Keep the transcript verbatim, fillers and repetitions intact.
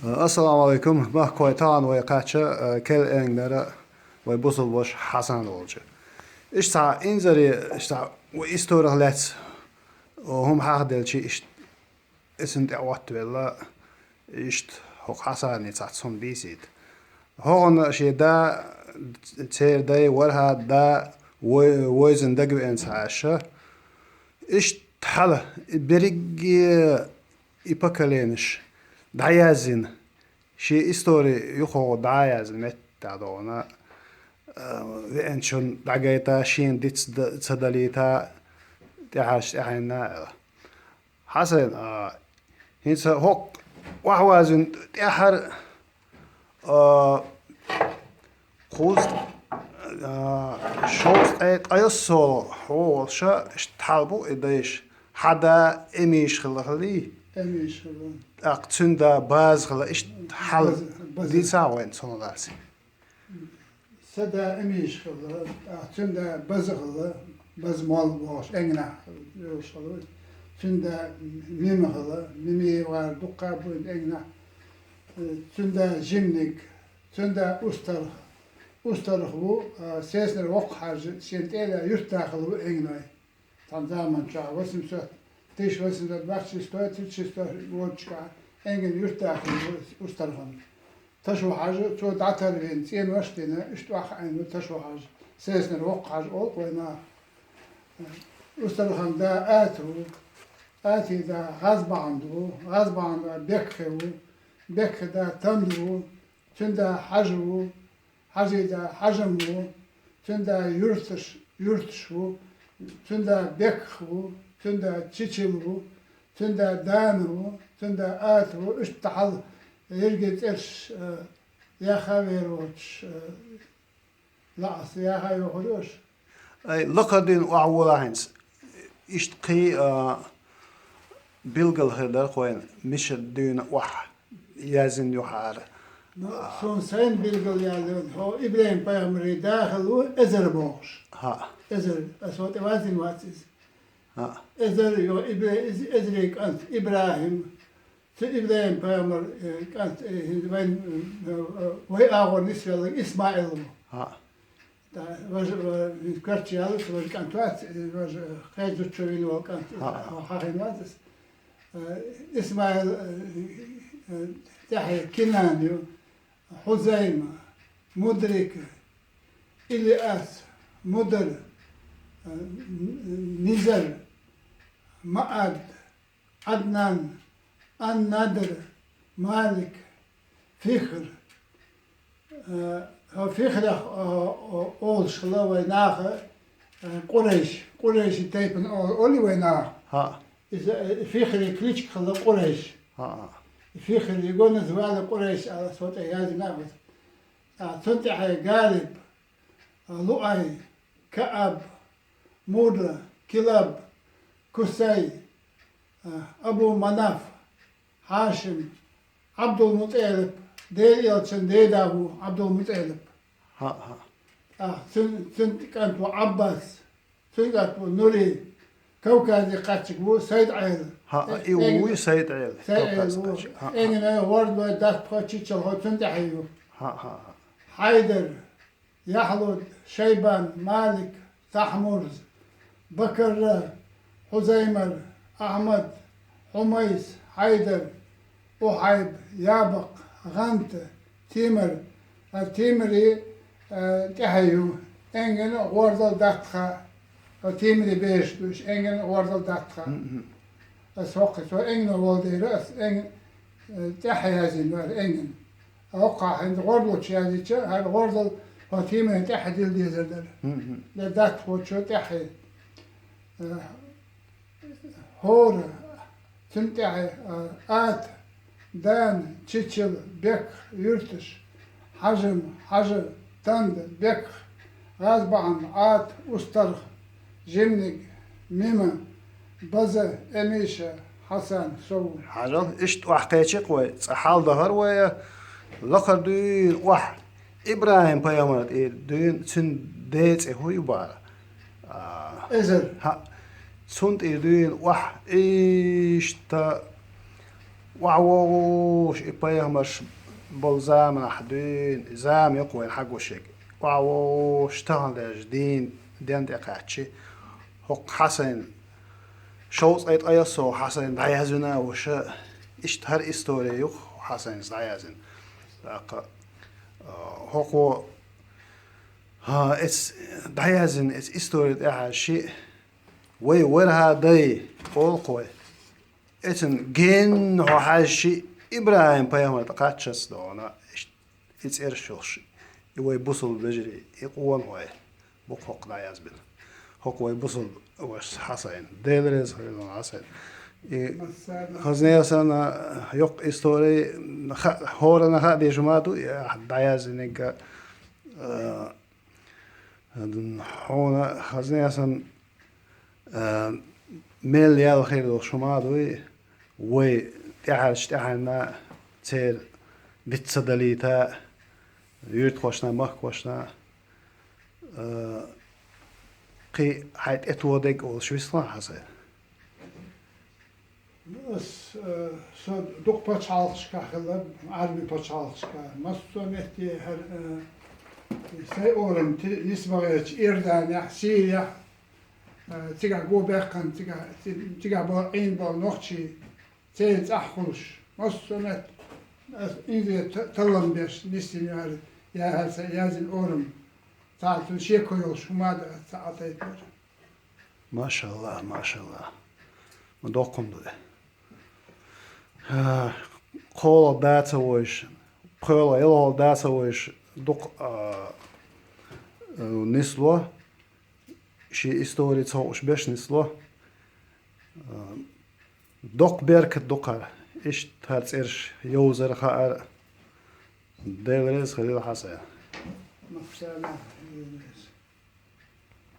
Ассаламу алейкум. Махкой тахан вай кхача, э, Кел Энгнера вай бусулба ваша Хьасан волча. Иштта инзаре, иштта вай историх лаьц, о, хӀума хьахделчи, ишт-, эсин тӀе оттавелла, ишт хӀокху Хьасани цац хӀума бийсийта. ХӀокхуна шен да, церан дай, вархӀа да, вой-, войзина дагавеанца аша. Иштта хьала, и берриге и поколенеш дӀаяздина, шен истори юххо дӀаяздина меттахь догӀуна, а, веанчун дӀагайта, шена диц д-, ца далийта, тӀаьхьарчу тӀаьхьенна аьлла. Хьасан, а, хӀинца хӀокху охьавазина тӀаьхьара, а, кхузткъе, а, шовзткъе ткъайоьссо хьо волуша, иштта хьал бу и дайша. Хьан да Эмиша хилла хилий? Эмиша хилла. ТӀаккха цуьнан да База хилла, иштта хьал База, База. Дийца вайна цунах лаьцна. Сан да Эмиша хилла, тӀаккха цуьнан да База хилла, База молла бохуш, Энгнахь йолуш хилла. Цуьнан да Мима хилла, Мими вара дуккха а бу Энгнахь. Цуьнан да Жимниг, цуьнан да Устарха. Устарха ву, а, Сеснера воккха хьажа, шен тӀе а лаьа юьртда хилла ву Энгной. Цхьана заманчохь, восемьсот, тысяча восемьсот двадцать шестой, тридцать шестой годашкахь Энгин юьртда хилла ву Устархан. Ташо-Хьажа, цо дӀатарвина, цӀенош а дина, иштта охьахиъна ву Ташо-Хьажа. Сеснера воккха хьажа олу вайнах. Устархан да Ата ву, Ати да ГӀазбахьан ву, ГӀазбахьан да Бекхи ву, Бекхи да Танда ву, цуьнан да Хьажа ву, Хьажи да Хьажам ву, цуьнан да Юрташ, Юрташ ву, цуьнан да Бекх ву, цуьнан да Чичил ву, цуьнан да Дана ву, цуьнан да Ата ву, иштта хьал ерриге цӀераш, э, яха вер воцуш, э, лаахь аса яха йохур ю аша. Ай, лакхара дуьйна охьавола хьайнца. Иштта кхин, а, билгал хир дара кхойна, мичара дуьйна охьа яздина юхьара. Ну, суна сайна билгал яьлла, хьо ИбрахӀим-пайхамаран да хилла ву Эзар бохуш. ХӀаъ. Эзар, аса хьо тӀе ваздина вац иза. ХӀаъ. Эзар, йо, Ибра-, из-, Эзаран кӀант ИбрахӀим. Цу ИбрахӀим-пайхамар, э, кӀант, э, вайн, э, э, вай агӀор нисвелларг ИсмаӀил ву. ХӀаъ. Да, важа, ва-, коьртачу яллалц важа кӀант вац, э, важа, э, кхечу зудчо вина волу кӀант, хӀаъ, хьахийна вац аса. Э, ИсмаӀил, э, э, тӀаьхье Кинан ю, Хьузайма, Мудрика, Илиас, Мудар, э, Н-, Низар, Маъад, Ӏаднан, Ан-Надр, Малик, Фихр. Э, хьо Фихрех, э, э, олуш хилла вай наха, э, Къурайш, Къурайши тайпана о-, олий вай наха? ХӀаъ. Иза, э, Фихри кличка хилла Къурайш. ХӀаъ. Фихри гоназ вала Къурайш ала со тӀе яздина а ваза. А, цунна тӀаьхье Галиб, а, Луай, Кааб, Мурра, Килаб, Кусай, а, Абу Манаф, Хьашим, Ӏабдул-МутӀалиб, Делан элчан деда ву Ӏабдул-МутӀалиб. ХӀаъ, хӀаъ. А, цун, цун кӀант ву Ӏаббас, цун кӀант ву Нури, Кавказе кхаьчнарг ву Сайд-Ӏела. ХӀаъ, э, и вуй Сайд-Ӏела, Сайд-Ӏела Кавказе ву. Кхаьчнарг. ХӀаъ, хӀаъ. Энгина гӀордалой датт пхо чиччалхо цунна тӀаьхье ю. ХӀаъ, хӀаъ, хӀаъ. Хьайдар, Яхьлуд, Шайбан, Малик, Тахьмурз, Бакарра, Хьузаймар, Ахьмад, Хьумайс, Хьайдар, Ухьайб, Ябакъ, ГӀанта, Тимар, а, Тимари, а, тӀаьхье ю, энгина гӀордал датта хаа, а, Тимари бераш ду, уьш энгина гӀордал датта хаа. Мгм. Ас хӀокху, со энгина волу дера, ас энг-, э, тӀаьхье яздина вара энгина. ХӀокхахь хӀинца гӀордалчу яздича, хӀара гӀордал хьо Тимарин тӀаьхье дилла дезар дара. Мгм. Я датта хӀочо тӀаьхье. Э, хӀора, цуьнан тӀаьхье, э, Ата, Дана, Чичил, Бекх, Юьрташ, Хьажам, Хьажа, Танда, Бекх, ГӀазбахьан, Ӏата, Устарх, Жимниг, Мима, База, Эмиша, Хьасан, со ву. Хьажал, иштта охьакхечи-кх вай, цкъа хьал дахара вай, лакхара дуьйна охьа, ИбрахӀим-пайхамар тӀера дуьйна, цуьнан ден цӀе хӀун ю бара? А, Эзар. ХӀаъ, цунна тӀера дуьйна охьа, иштта ОхьавоагӀаш и пайхамарш болу заманахь дуьйна, и зама юкъа вайна хьагуш ерг. ОхьавоагӀаш тахана дерш дийна, ден тӀе кхаьччи, хӀокху Хьасайн, шовзткъе ткъайоьсналгӀа Хьасайн дӀаязвина а вуша, иштта хӀара истори юха Хьасайнца дӀаязвина. ТӀаккха, а, хӀокхо, а, эц дӀаязвина, эц истори тӀехьа шиъ, вай вархӀа дай, олу кхо. Эцна генна хьо хьаьжчи, ИбрахӀим-пайхамар тӀе кхаччалц догӀана, и цӀераш йолуш, и вай бусулба вежарий, и къонахой бу-кх хӀокху дӀаязбина. ХӀокху вай бусулба вашас Хьасайн. Дела реза хуьлда Хьасайн. И хазне санна йоккха истори, ха-, хӀоранна хаа дезаш ма ду, и ахь дӀаяздинарг, а, хьуна хазне санна, а, мел ял хир долуш хӀума а дуй, вай тӀаьхьарчу тӀаьхьенна церан диц ца далийта, юьртахошна, махкахошна, а, кхин хьайн тӀетоха дерг олуш висла Хьасан. Ас, э, со дукха пачхьалкхашкахь хилла, Ӏаьрбийн пачхьалкхашкахь. Массо а метте хӀара, э, сайн орам ти-, нисбан гӀерташ Иорданехь, Сирехь, э, цигахь го баьккхина, цигахь, ци-, цигахь бо-, Ӏийна болу нохчий, церан цӀахь хуьлуш. Массо а метте ас инзе та-, таллам беш нисйина яра, яхьара сан яздина орам. Цхьаьна шеко йолуш хӀума а дац, ца Ӏатайтара. Машалла, машалла. Ма доккхун ду. А, кхоалгӀа да ца войш, пхоьалгӀа, ялхалгӀа да ца войш, дукха, а, а, нисло, шен истори ца хууш берш нисло. А, доккха беркат ду кхара. Иштта хӀара цӀераш йовзар, хаар. Дела реза хуьлда Хьасан. Массарна, Дела реза.